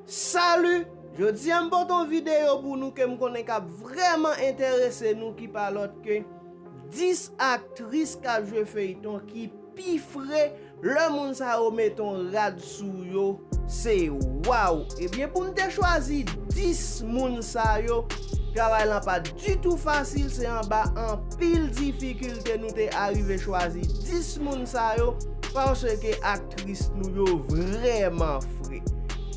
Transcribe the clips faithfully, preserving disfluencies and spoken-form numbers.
Salut! Jodi a m pote yon videyo pou nou ke m konnen k ap vrèman enterese nou, ki pa lòt ke dis aktris k ap jwe feyton ki pi fre. Lè moun sa yo mete yon rad sou yo, se waw! Ebyen, pou m te chwazi dis moun sa yo, travay lan pa t ditou fasil, se anba anpil difikilte nou te arive chwazi dis moun sa yo, paske aktris nou yo vrèman fre.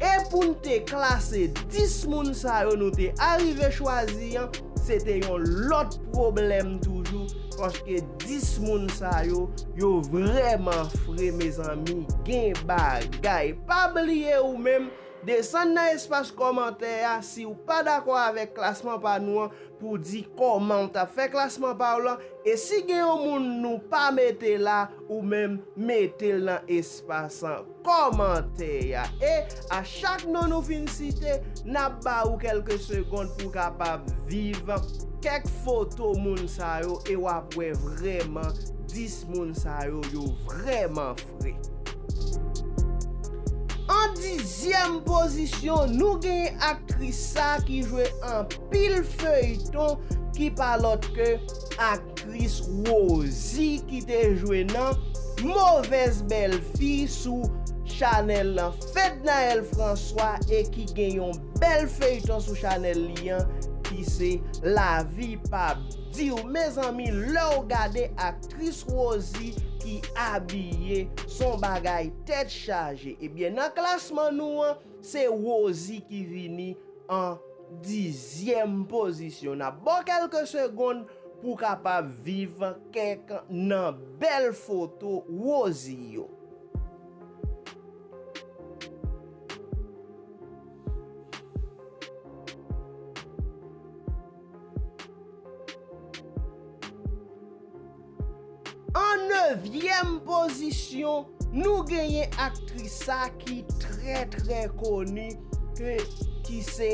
E pou n te klase dis moun sa yo nou te arive chwazi an, se te yon lòt pwoblèm toujou, paske dis moun sa yo, yo vrèman fre, mezanmi, gen bagay. Pa bliye ou menm, desann nan espas kòmantè a si w pa dakò avèk klasman pa nou an, pou di kòman w t ap fè klasman pa w lan, e si gen yon moun nou pa mete la, ou menm mete l nan espas kòmantè a. E a chak non nou fin site, n ap ba ou kèlke segonn pou w kapab viv kèk foto moun sa yo, e w ap wè vrèman dis moun sa yo, yo vrèman fre. An dizyèm pozisyon, nou genyen aktris sa ki jwe anpil feyton, ki pa lòt ke aktris Rosie ki te jwe nan Mauvaise Belle-Fille sou chanèl Fednaelle François e ki gen yon bèl feyton sou chanèl li an ki se Lavi Pa Diw. Mezanmi, lè w gade aktris Rosie ki abiye, s on bagay tèt chaje. Ebyen, nan klasman nou an, se Rosie ki vini an dizyèm pozisyon. N ap ba w kèlke segonn pou w kapab viv kèk nan bèl foto Rosie yo. An nevyèm pozisyon, nou genyen aktris sa ki trè, trè koni, ke, ki se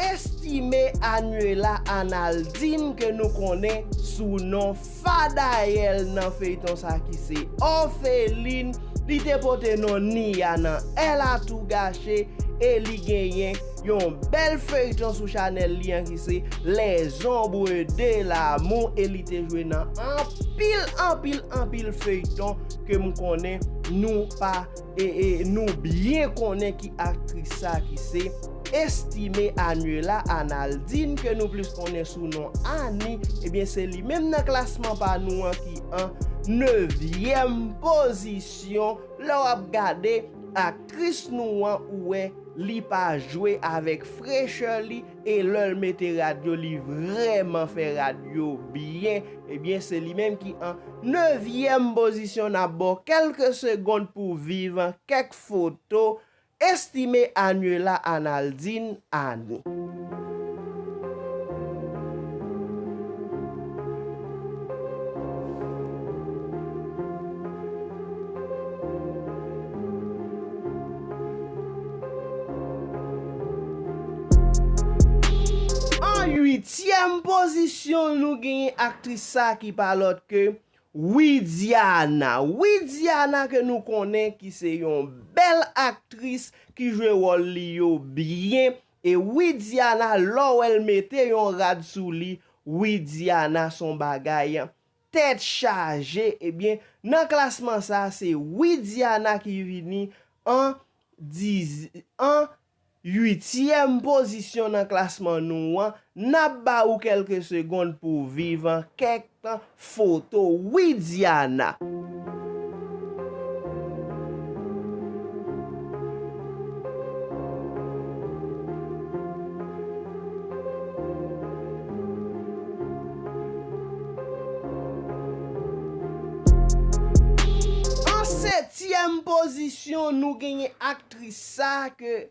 Estimé Anuela Analdine, ke nou konnen sou non Fadayèl nan feyton sa ki se Orpheline. Li te pote non Nia nan Elle a tout gâché e li genyen yon bèl feyton sou chanèl li an ki se Les Ombres de l'amour e li te jwe nan anpil, anpil, anpil feyton ke m konnen nou pa, e, e nou byen konnen ki aktris sa ki se Estimé Anuela Analdine ke nou plis konnen sou non Annie. Ebyen, se li menm nan klasman pa nou an ki an nevyèm pozisyon. Lè w ap gade aktris nou an, ou wè li pa jwe avèk frechè li, e lè l mete rad yo, li vrèman fè rad yo byen. Ebyen, se li menm ki an nevyèm pozisyon. N ap ba w kèlke segonn pou w viv kèk foto Estimé Anuela Analdine Annie. An uityèm pozisyon, nou genyen aktris sa ki pa lòt ke Widiana. Widiana ke nou konnen ki se yon bèl aktris ki jwe wòl li yo byen. E Widiana, lè w wè l mete yon rad sou li, Widiana s on bagay tèt chaje. Ebyen, nan klasman sa, se Widiana ki vini an diz, an uityèm pozisyon nan klasman nou an. N ap ba ou kèlke segonn pou w viv kèk foto Widiana. An setyèm pozisyon, nou genyen aktris sa ke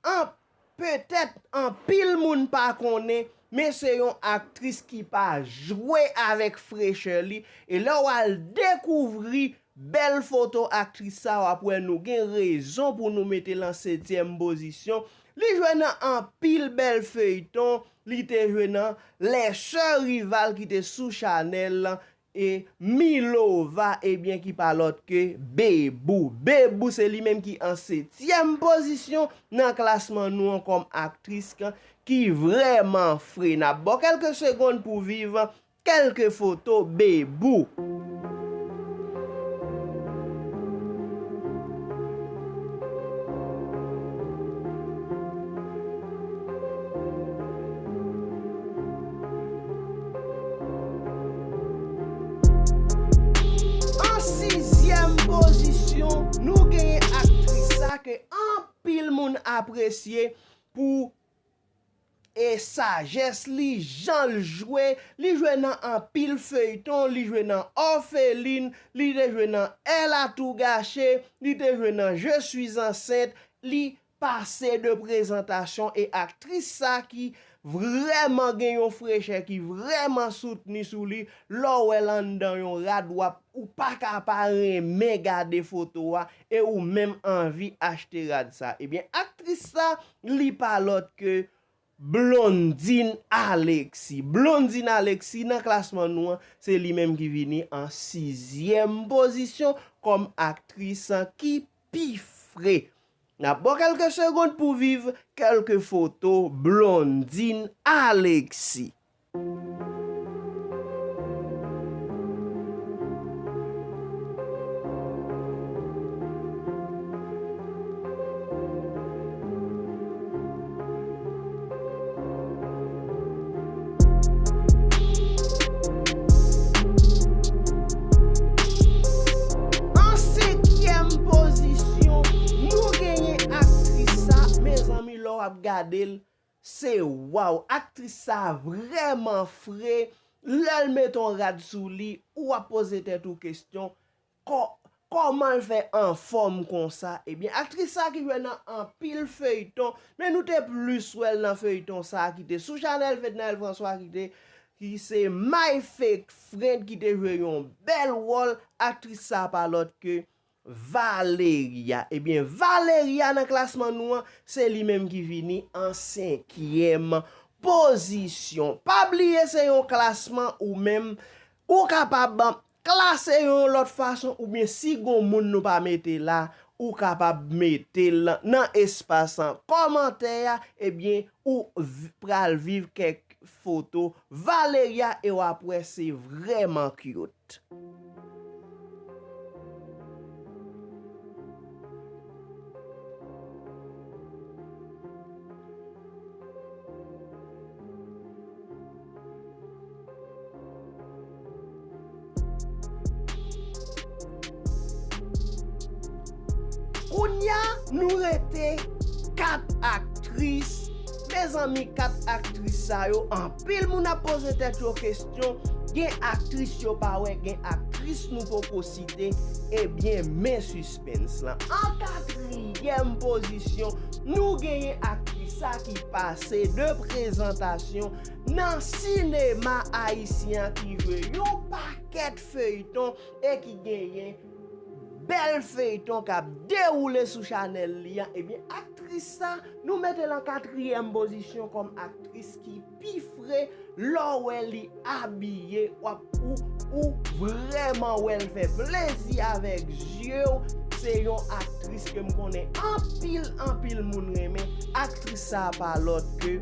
an, petèt anpil moun pa konnen, men se yon aktris ki pa jwe avèk frechè li. E lè w al dekouvri bèl foto aktris sa, w ap wè nou gen rezon pou nou mete l an setyèm pozisyon. Li jwe nan anpil bèl feyton. Li te jwe nan Les Sœurs Rivales ki te sou chanèl e Milova, ebyen, ki pa lòt ke Bebou. Bebou, se li menm ki an setyèm pozisyon nan klasman nou an kòm aktris ki vrèman fre. N ap ba w kèlke segonn pou viv kèlke foto Bebou. An sizyèm pozisyon, nou genyen aktris sa ke anpil moun apresye pou e sajès li, jan l jwe, li jwe nan anpil feyton, li jwe nan Orpheline, li te jwe nan Elle a tout gâché, li te jwe nan Je suis enceinte, li pase de prezantasyon e aktris sa ki vrèman gen yon frechè, ki vrèman soutni sou li, lè w wè l anndan yon rad, w ap, ou pa ka pa renmen gade foto a e ou menm anvi achte rad sa. Ebyen, aktris sa, li pa lòt ke Blondine Alexis. Blondine Alexis nan klasman nou an, se li menm ki vini an sizyèm pozisyon kòm aktris ki pi fre. N ap ba w kèlke segonn pou viv kèlke foto Blondine Alexis. An senkyèm pozisyon, nou genyen aktris sa, mezanmi, lè w ap gade l, se waw, aktris sa vrèman fre. Lè l mete yon rad sou li, ou ap poze tèt ou kesyon, kò-, kòman l fè anfòm konsa? Ebyen, aktris sa ki jwe nan anpil feyton, men nou te plis wè l nan feyton sa ki te sou chanèl Fednaelle François ki te, ki se My Fake Friend, ki te jwe yon bèl wòl. Aktris sa pa lòt ke Valeria. Ebyen, Valeria nan klasman nou an, se li menm ki vini an senkyèm pozisyon. Pa bliye se yon klasman ou menm, ou kapab klase yon lòt fason, oubyen si gon moun nou pa mete la, ou kapab mete l nan espas an kòmantè a, ebyen, ou v-, pral viv kèk foto Valeria e w ap wè se vrèman cute. Kounye a, nou rete kat aktris. Mezanmi, kat aktris sa yo, anpil moun ap poze tèt yo kesyon. Gen aktris yo pa wè, gen aktris nou poko site. Ebyen, men sispens lan. An katriyèm pozisyon, nou genyen aktris sa ki pase de prezantasyon nan sinema ayisyen an, ki jwe yon pakèt feyton e ki genyen bèl feyton k ap dewoule sou chanèl li an. Ebyen, aktris sa, nou mete l an katriyèm pozisyon kòm aktris ki pi fre. Lè w wè li abiye, w ap, ou, ou vrèman wè l fè plezi avèk zye w. Se yon aktris ke m konnen anpil, anpil moun renmen. Aktris sa a pa lòt ke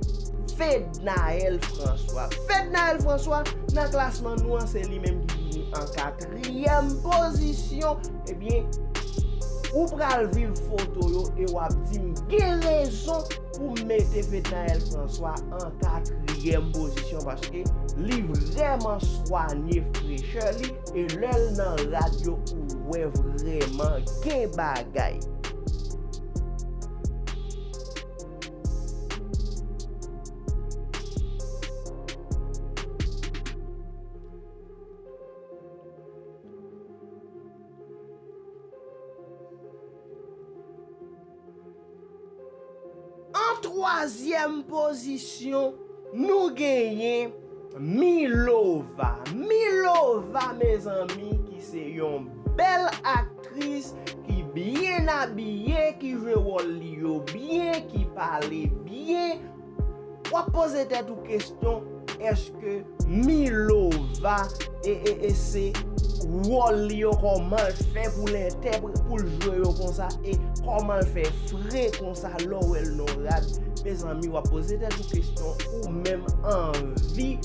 Fednaelle François. Fednaelle François, nan klasman nou an, se li menm ki vini an katriyèm pozisyon. Ebyen, ou pral viv foto yo e w ap di m gen rezon pou m mete Fednaelle François an katriyèm pozisyon, paske li vrèman swanye frechè li, e lè l nan rad yo, ou wè vrèman gen bagay. An twazyèm pozisyon, nou genyen Milova. Milova, mezanmi, ki se yon bèl aktris ki byen abiye, ki jwe wòl li yo byen, ki pale byen. W ap poze tèt ou kesyon, èske Milova e, e, e se wòl li yo, kòman l fè pou l entèpre-, pou l jwe yo konsa, e kòman l fè fre konsa lè w wè l nan rad. Mezanmi, w ap poze tèt ou kesyon, ou menm anvi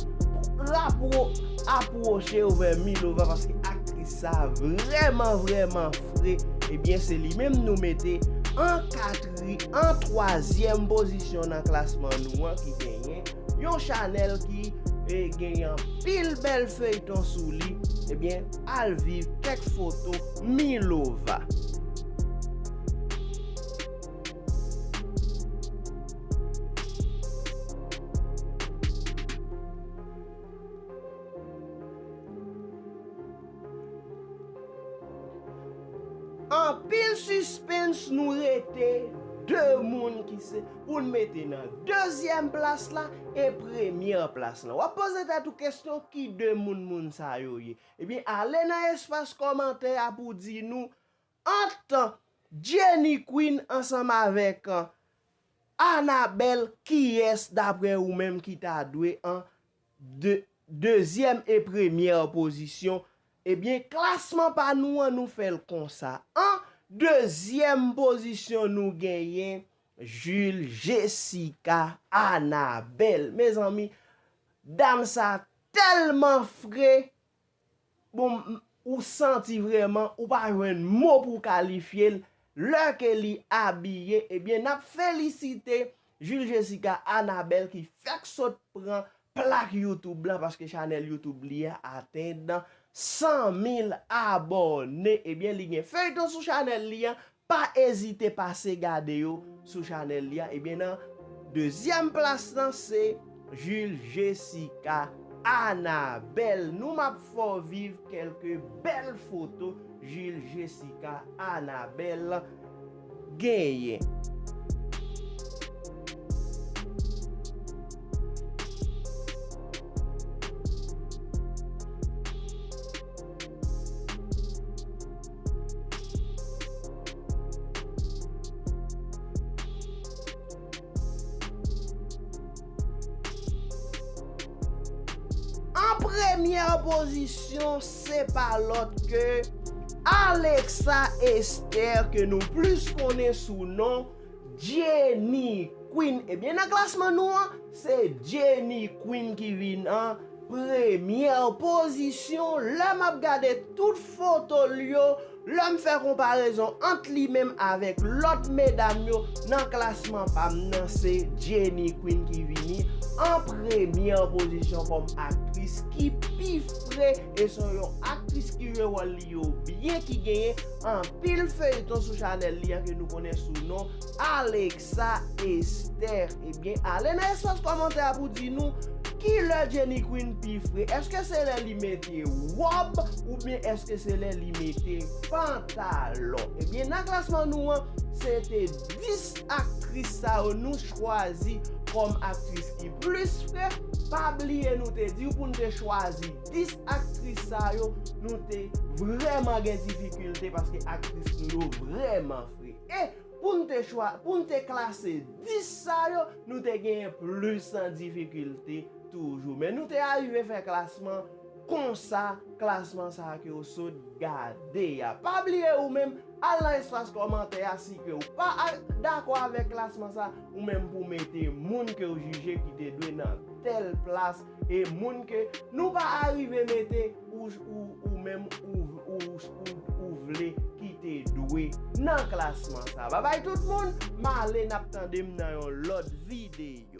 rapwo-, apwoche w vè Milova, paske aktris sa vrèman, vrèman fre. Ebyen, se li menm nou mete an katri-, an twazyèm pozisyon nan klasman nou an ki genyen yon chanèl ki, e, genyen anpil bèl feyton sou li. Ebyen, al viv kèk foto Milova. Anpil sispens, nou rete de moun ki se pou n mete nan dezyèm plas la e premyè plas la. W ap poze tèt ou kesyon, ki de moun moun sa yo ye? Ebyen, ale nan espas kòmantè a pou di nou, ant Jenny Queen ansanm avèk Annabelle, kiyès, daprè ou menm, ki ta dwe an de-, dezyèm e premyè pozisyon? Ebyen, klasman pa nou an, nou fè l konsa. An dezyèm pozisyon, nou genyen Jules Jessica Annabelle. Mezanmi, dam sa tèlman fre. Bon, m-, ou santi vrèman, ou pa jwenn mo pou kalifye l, lè ke li abiye. Ebyen, n ap felisite Jules Jessica Annabelle ki fèk sot pran plak YouTube la, paske chanèl YouTube li a atenn san mil abòne. Ebyen, li gen feyton sou chanèl li a, pa ezite pase gade yo sou chanèl li a. Ebyen, nan dezyèm plas lan, se Jules Jessica Annabelle. Nou m ap fè w viv kèlke bèl foto Jules Jessica Annabelle genyen. An premyè pozisyon, se pa lòt ke Alexa Esther, ke nou plis konnen sou non Jenny Queen. Ebyen, nan klasman nou an, se Jenny Queen ki vin an premyè pozisyon. Lè m ap gade tout foto l yo, lè m fè konparezon ant li menm avèk lòt medam yo nan klasman pa m nan, se Jenny Queen ki vini an premyè pozisyon kòm aktris ki pi fre, e se yon aktris ki jwe wòl li yo byen, ki genyen anpil feyton sou chanèl li an ke nou konnen sou non Alexa Esther. Ebyen, ale nan espas kòmantè a pou di nou ki lè Jenny Queen pi fre. Èske se lè li mete wòb oubyen èske se lè li mete pantalon? Ebyen, nan klasman nou an, se te dis aktris sa yo nou chwazi kòm aktris ki plis fre. Pa bliye nou te di w pou n te chwazi dis aktris sa yo, nou te vrèman gen difikilte paske aktris nou yo vrèman fre. E pou n te chwa-, pou n te klase dis sa yo, nou te genyen plis an difikilte toujou. Men nou te arive fè klasman konsa, klasman sa ke w sot gade a. Pa bliye ou menm, al nan espas kòmantè a si ke w pa a-, dakò avèk klasman sa, ou menm pou mete moun ke w jije ki te dwe nan tèl plas, e moun ke nou pa arive mete, ou, ou, ou menm ou, ou, ou, ou vle ki te dwe nan klasman sa. Babay tout moun, m ale, n ap tande m nan yon lòt videyo.